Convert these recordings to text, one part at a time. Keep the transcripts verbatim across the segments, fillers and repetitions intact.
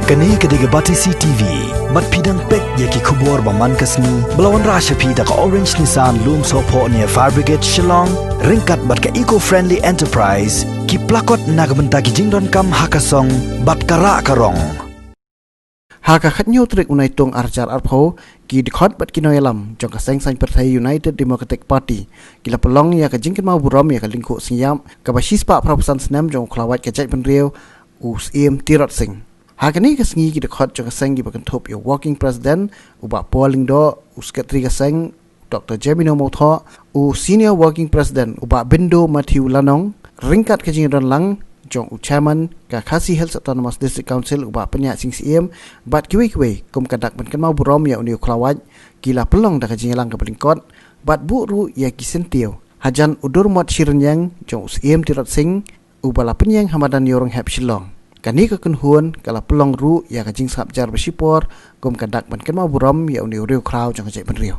Kane ka dei ka Batesi T V. Bad phi dang peit ïa ki khubor ba man ka sngi ba la wanrah sha phi da ka Orange Nissan Lumsohphoh near Fire Brigade Shillong, ryngkat bad ka Eco Friendly Enterprise, ki plakot na ka bynta ki jingdonkam ha ka song bad ka rah ka rong. Ha ka khathynñiew tarik u Naitung arhajar arphew, ki dkhot bad ki nongïalam jong ka seng saiñ pyrthei United Democratic Party ki la pynlong ïa ka jingkynmaw burom ïa ka lyngkhuh sngi ïap kaba shispah phra phew san snem jong u khlawait ka jaitbynriew, u Syiem Tirot Sing. Ha kane ka sngi ki dkhot jong ka seng kiba kynthup ïa u Working President u Bah Paul Lyngdoh, u Secretary ka seng Doctor Jemino Mawthoh, u Senior Working President u Bah Bindo Matthew Lanong, ryngkat ka jingdon lang jong u Chairman ka Khasi Hills Autonomous District Council u Bah Pynïaid Sing Syiem, bad kiwei kiwei kum ka dak ban kynmaw burom ïa une u khlawait, ki la pynlong da ka jingïalang kaba lyngkot bad buh ruh ïa ki syntiew hajan u dur mot shi rynïeng jong u Syiem Tirot Sing, uba la pynïeng ha madan Ïewrynghep Shillong. Kane ka kynhun ka la pynlong ruh ïa ka jingsngap jar ba shipor kum ka dak ban kynmaw burom ïa une u riewkhraw jong ka jaitbynriew.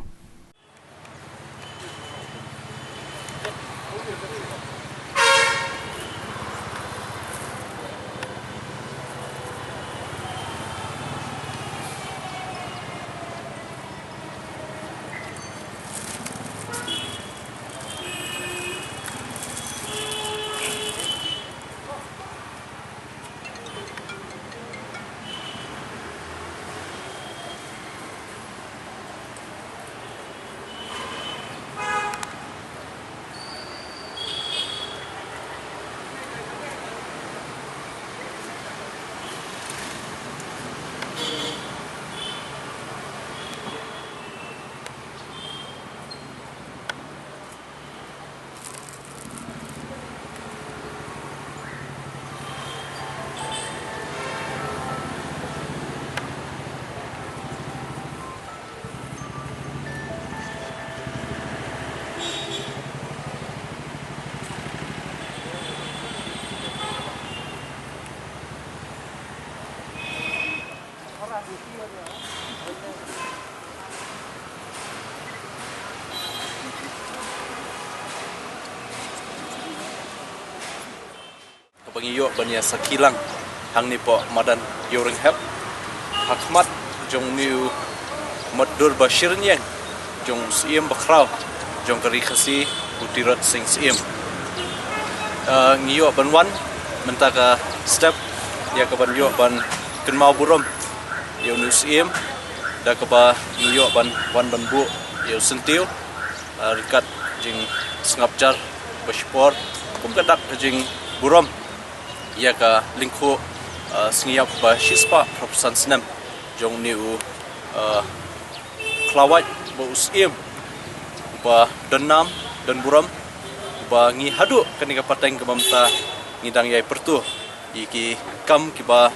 Kaba ngi ïoh ban ïa sakhi lang hangne hapoh madan Ïewrynghep, ha khmat jong une u mot dur ba shi rynïeng jong u Syiem bakhraw jong ka ri Khasi, u Tirot Sing Syiem. Ah, ngi ïoh ban wan mynta ka step ïa ka ban ïoh ban kynmaw burom ïa une u Syiem, da kaba ngi ïoh ban wan ban buh ïa u syntiew, ah, ryngkat jingsngap jar ba shipor kum ka dak ka jingburom ïa ka lyngkhuh, ah, sngi ïap ba shispah phra phew san snem jong une u, ah, khlawait bad u Syiem uba don nam don burom, uba ngi haduh kane ka pateng kaba mynta ngi dang ïai pyrto ïa ki kam kiba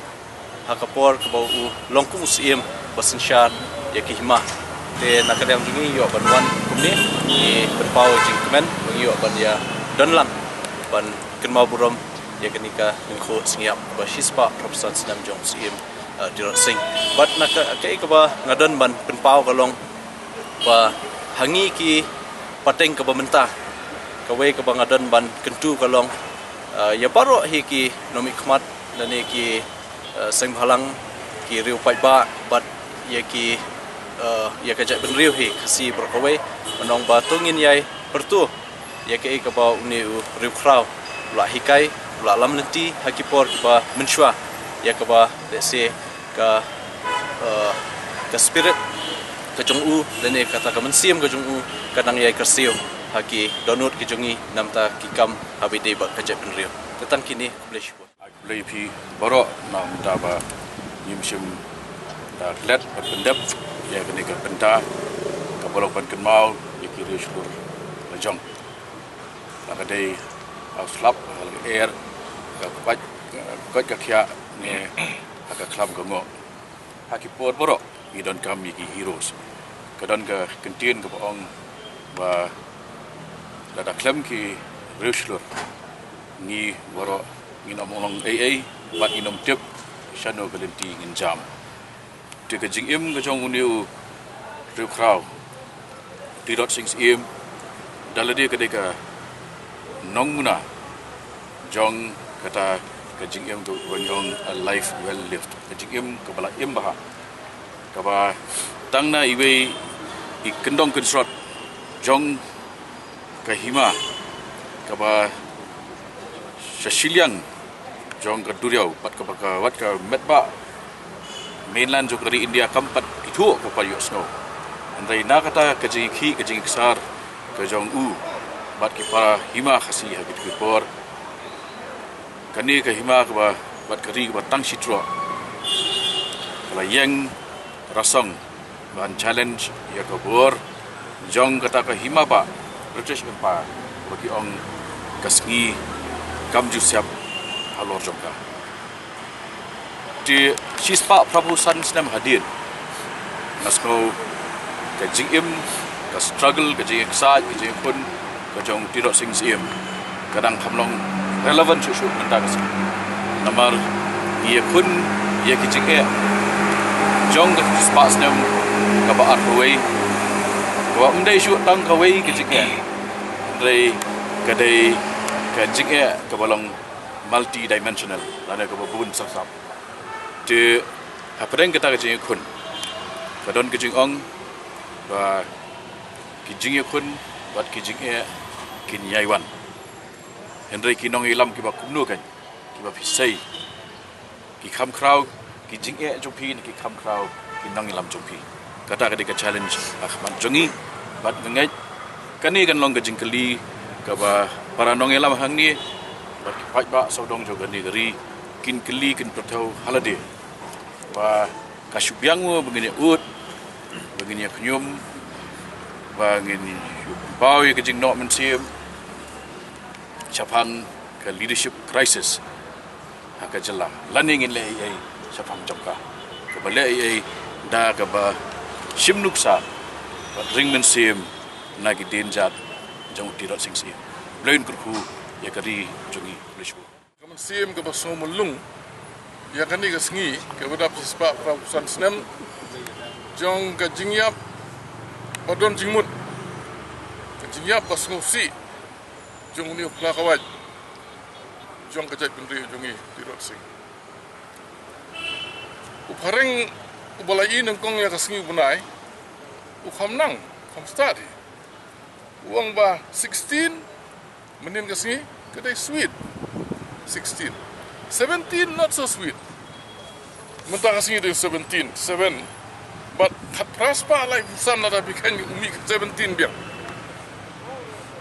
ha ka por kaba u long kum u Syiem ba synshar ïa ki hima. Te na ka liang jong ngi ïoh ban wan kumne, ngi pynpaw jingkmen ba ngi ïoh ban ïa don lang ban kynmaw burom ïa kane ka lyngkhuh sngi ïap ba shispah phra phew san snem jong u Syiem, eh, Tirot Sing. Bad na ka, kaei kaba nga don ban pynpaw ka long ba ha ngi ki pateng kaba mynta, kawei kaba nga don ban kyntu ka long, eh, ïa baroh hi ki nongmihkhmat lane ki, eh, seng bhalang, ki riew paidbah bad ïa ki, eh, ïa ka jaitbynriew hi Khasi baroh kawei, ban ong ba to ngin ïai pyrto ïa kaei kaba une u riewkhraw u la hikai, u la lam lynti ha ki por kiba mynshuwa, ïa kaba lehse ka, eh, ka spirit ka jong u lane kata ka mynsiem ka jong u ka nang ïai kyrsiew ha ki dohnud ki jong ngi namar ki kam haba ïadei bad ka jaitbynriew. Te tang kine, khublei shibun. Khublei phi baroh, namar ba ngim shym da klet bad pyndep ïa kane ka bynta kaba long ban kynmaw ïa ki riewshlur la jong. La ka dei ha u slap, ha la ka er, ha ka koit, ha ka koit ka khiah ne ha ka khlam ka ngoh. Ha ki por baroh ngi donkam ïa ki heroes. Ka don ka kyntien kaba ong ba lada khlem ki riewshlur, ngi baroh ngin ym long ei ei bad ngin ym tip shano ka lynti ngin jam. Te ka jingim ka jong une u riewkhraw Tirot Sing Syiem da lade ka dei ka nongmuna jong kata Ka jingim kaba ngi ong a life well lived. Ka jingim kaba la im bha. Kaba tang na iwei i kyndong kynshrot jong ka hima kaba sha shiliang jong ka duriaw, bad kaba ka, wat ka met ba mainland jong ka ri India kam pat ithuh ka pat ïohsngew. Hynrei na kata ka jingïakhih ka jingïakshar ka jong u bad ki para hima Khasi ha kito ki por, kane ka hima kaba, bad ka ri kaba tang shi troh, ka la ïeng rasong ban challenge ïa ka bor jong kata ka hima ba British Empire, ba ki ong ka sngi kam ju siap halor jong ka. Te shispah phraphew san snem hadien, nga sngew ka jingim, ka struggle, ka jingïaksaid, ka jingïakhun ka jong Tirot Sing Syiem ka dang kham long relevant shuh shuh mynta ka sngi. Namar ngi ïakhun ïa ki jingeh jong ka shispah snem kaba arphew wei, kaba ym dei shuh tang kawei ka jingeh, hynrei ka dei ka jingeh kaba long multi-dimensional, lane kaba bun sap sap. Te hapdeng kata ka jingïakhun, ka don ka jingong ba ki jingïakhun bad ki jingeh kin ïai wan. Hynrei ki nongïalam kiba kumno kan, kiba phi sei, ki kham khraw ki jingeh jong phi ne ki kham khraw ki nongïalam jong phi. Kata ka dei ka challenge ha khmat jong ngi, bad nga ngeit kane kan long ka jingkylli kaba para nongïalam hangne bad ki paidbah sawdong jong kane ka ri kin kylli, kin pyrthew ha lade, ba ka shu biang mo ba ngin ïa ud, ba ngin ïa khñium, ba ngin ïa pynpaw ïa ka jingnoh mynsiem shaphang ka leadership crisis ha ka jylla, lane ngin leh ei ei shaphang jong ka, kaba leh ei ei da kaba shim nuksa bad ring mynsiem na ki dienjat jong u Tirot Sing Syiem. Blei un kyrkhu ïa ka ri jong ngi. Khlem siem kaba sngewmlung ïa kane ka sngi kaba dap shispah phraphew san snem jong ka jingïap ba don jingmut, ka jingïap ba sngewsih jong une u khlakawait jong ka jaitbynriew jong ngi, Tirot Sing. U phareng uba la ïohi nyngkong ïa ka sngi u bnai u kham nang, kham stad hi. U ong ba sixteen mynhynnin ka sngi ka dei sweet. Sixteen. Seventeen not so sweet. Mynta ka sngi dei seventeen, seven. Bad khatphra spah laiphew san lada phi kheiñ u mih seventeen biang.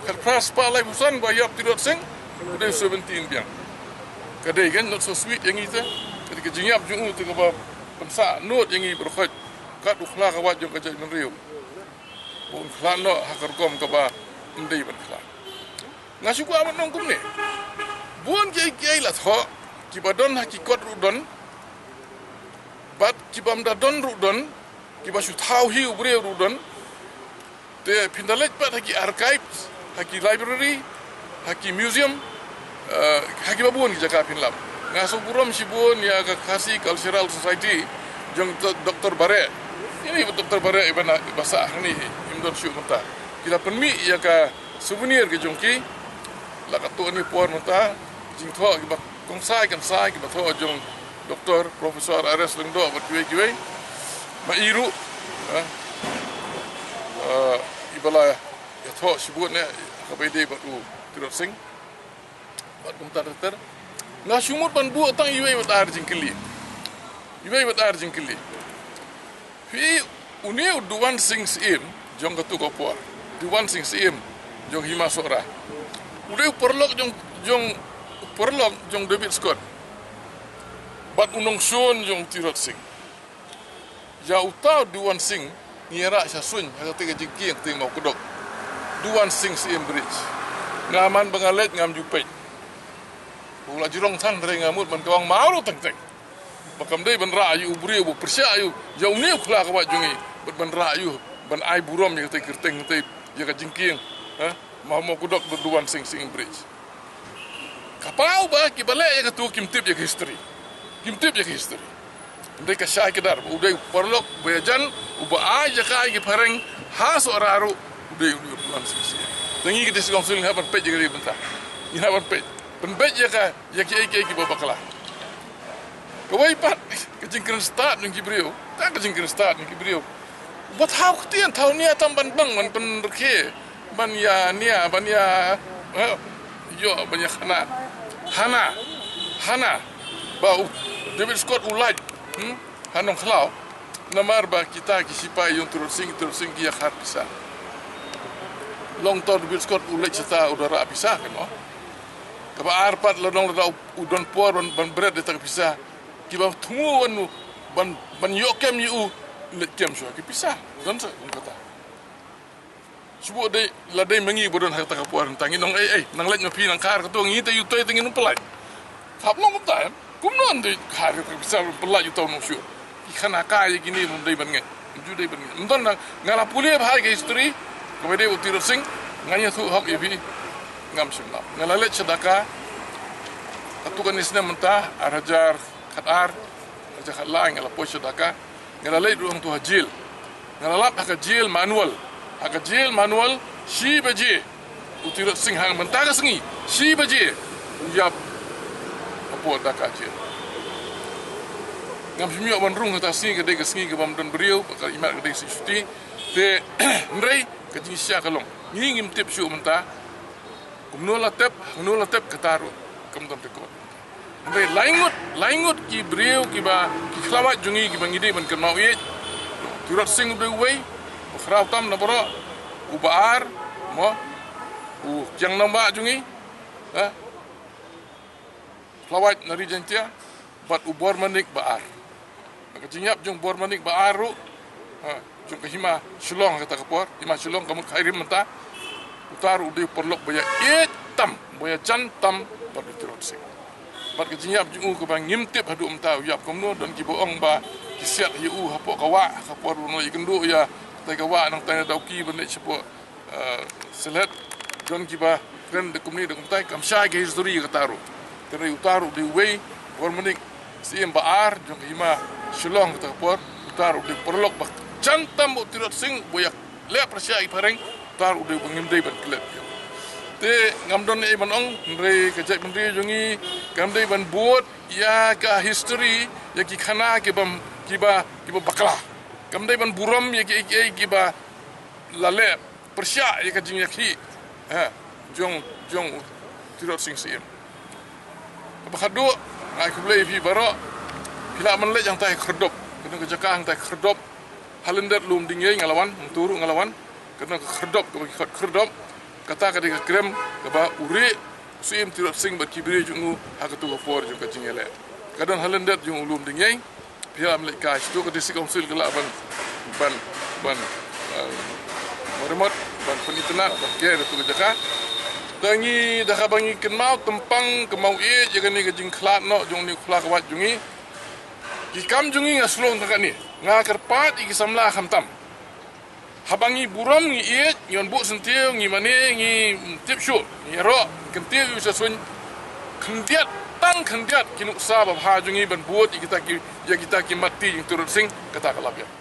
Khatphra spah laiphew san ba ïap Tirot Sing u dei seventeen biang. Ka dei kan not so sweet ïa ngi te. Ka dei ka jingïap jong u te kaba pynsah nud ïa ngi baroh khoit kat u khlakawait jong ka jaitbynriew. Ba un khlad noh ha ka rukom kaba ym dei ban khlad. Nga shu kwah ban ong kumne. Bun kiei kiei la thoh, kiba don ha ki kot ruh don, bad kibym da don ruh don, kiba shu thaw hi u briew ruh don. Te phin da leit pat ha ki archives, ha ki library, ha ki museum, eh, ha kiba bun ki jaka phin lap. Nga sngewburom shibun ïa ka Khasi Cultural Society jong Doktor Bareh. Ine i Doktor Bareh iba na, iba sah hangne hi, im don shuh mynta. Ki la pynmih ïa ka souvenir ka jong ki. La katto katne por mynta, jingthoh kiba kynsai kynsai kiba thoh jong Doktor Professor R S Lyngdoh bad kiwei kiwei. Ma i ruh, eh, eh, iba la ïathoh shibun ne kaba ïadei bad u Tirot Sing bad kumta ter ter. Nga shu mut ban buh tang iwei bad ar jingkylli. Iwei bad ar jingkylli. Phi, une u Duwan Sing Syiem jong katu ka por, Duwan Sing Syiem jong Hima Sohra, u dei u paralok jong, jong, u paralok jong David Scott bad u nongshun jong Tirot Sing. Ïa uta u Duwan Sing ngi ïarah sha suiñ ha kata ka jingkieng kata Mawkdok. Duwan Sing Syiem Bridge. Nga man ba nga leit ngam ju peit. Ba u la jrong than, hynrei nga mut ban kawang ma u ruh teng teng. Ba kam dei ban rah ïa u briew ba pyrshah ïa u, ïa une u khlakawait jong ngi, bad ban rah ïa u ban ai burom ïa kata ka kyrteng, kata ïa ka jingkieng, ha, Mawkdok Duwan Sing Syiem Bridge. Ka paw ba kiba leh ïa katu kim tip ïa ka history. Kim tip ïa ka history. Hynrei ka shai kdar ba u dei u paralok ba ïajan, uba ai jaka ïa ki phareng ha Sohra ruh u dei u Duwan Sing Syiem. Te ngi ki District Council ngi hap ban peit ïa kata ka bynta. Ngi hap ban peit. Pynbeit ïa ka, ïa kiei kiei kiba bakla. Kawei pat, ka jingkren stad jong ki briew. Ka, ka jingkren stad jong ki briew. Wat hau ktien, hau nia tam ban bang, ban pynrkhe, ban ïa nia, ban ïa, eh, ïoh, ban ïa khana. Hana, hana, ba u David Scott u lait, hmm? Ha Nongkhlaw. Namar ba kita ki sipai jong u Tirot Sing, u Tirot Sing ki ïa khar pisa. Long to u David Scott u leit sha ta u da rah pisa kan mo. Kaba ar pat la dang la da u don por ban, ban bret da ta ka pisa. Kiba thmu wan u ban, ban ïoh kem ïa u, leit kem shuwa ki pisa. Don sa kum kata. Shu dei, la dei ma ngi ba don ha kata ka por, tang ngi nong ei ei, nang leit ma phi nang khar kato, ngi te ïa utei te ngin ym pynlait. Hap long kumta em. Kumno dei khar kata ka pisa ym pynlait uta u nongshun. Ki khana ka ïa kine ym dei ban ngeit. Ym ju dei ban ngeit. Ym don, nga la pule bha ïa ka history, kaba dei u Tirot Sing, nga ïathuh hok ïa phi, ngam shym lap. Nga la leit sha Dhaka, katto katne snem mynta, ar hajar khatar, ar hajar khatlai nga la poi sha Dhaka, nga la leit ruh hangto ha jail. Nga la lap ha ka jail manual. Ha ka jail manual, shi baje. U Tirot Sing ha mynta ka sngi, shi baje. U ïap hapoh Dhaka jail. Ngam shym ïoh ban rung ha kata ka sngi, ka dei ka sngi kaba ym don briew, ka imat ka dei ka sngi shuti. Te, hynrei, ka jingshisha ka long. Ngi ngim tip shuh mynta. Kumno la tep, kumno la tep kata ruh. Kam don record. Hynrei lai ngut, lai ngut ki briew kiba, ki khlawait jong ngi kiba ngi dei ban kynmaw ïeit. Tirot Sing u dei uwei, ba khraw tam na baroh, u Ba Ar, mo, u Kiang Nangbah jong ngi, eh, khlawait na Ri Jaintia, bad u Bor Manik Ba Ar. Ka jingïap jong Bor Manik Ba Ar ruh, ha, jong ka hima Shillong kata ka por, hima Shillong ka mut Khyrim mynta. Uta ruh u dei u paralok ba ïa ïeit tam, ba ïa jan tam bad u Tirot Sing. Bad ka jingïap jong u kaba ngim tip haduh mynta u ïap kumno, don kiba ong ba ki siat ïa u hapoh ka wah, ka por u nang ïakynduh ïa, tai ka wah nangtai na Dawki ban leit shapoh, eh, Sylhet, don kiba kren da kumne da kumtai, kam shai ka history kata ruh. Te uta ruh dei uwei, Bor Manik Syiem Ba Ar, jong ka hima Shillong kata ka por, uta ruh dei paralok ba jan tam bad u Tirot Sing, ba ïa leh pyrshah ïa ki phareng, uta ruh dei ba ngim dei ban klet. Te ngam don ei ban ong, hynrei ka jaitbynriew jong ngi, kam dei ban bud ïa ka history, ïa ki khana kiba, kiba, kiba bakla. Kam dei ban burom ïa ki, ïa ki, ïa kiba la leh pyrshah ïa ka jingïakhih, ha, jong, jong u Tirot Sing Syiem. Kaba khadduh, nga ai khublei ïa phi baroh, phi lah ban leit hangtai ha Khyrdop, kane ka jaka hangtai ha Khyrdop, ha lyndet Lum Dingïei nga la wan, hangto ruh nga la wan, kane ka Khyrdop, kaba ki khot Khyrdop, kata ka dei ka krem, kaba u rieh, u Syiem Tirot Sing bad ki briew jong u, ha kato ka por jong ka jingïaleh. Ka don ha lyndet jong u Lum Dingïei, phi lah ban leit kai, shuh ka District Council ka lah ban, ban, ban, eh, marimot, ban pynitynnad, ban ker ïa tu ka jaka. Te ngi, da kaba ngi kynmaw tympang, kynmaw ïeit, ïa kane ka jingkhlad noh, jong une u khlawait jong ngi. Ki kam jong ngi nga shlur tang kane. Nga kyrpad ïa ki samla khamtam. Haba ngi burom ngi ïeit, ngi wan buh syntiew, ngi mane, ngi tip shuh, ngi ïaroh, ngi kyntiew ïa u sa suiñ, khyndiat, tang khyndiat, ki nuksa babha jong ngi ban bud, ïa kita ki, ïa kita ki mat ti jong u Tirot Sing, kata ka la biang.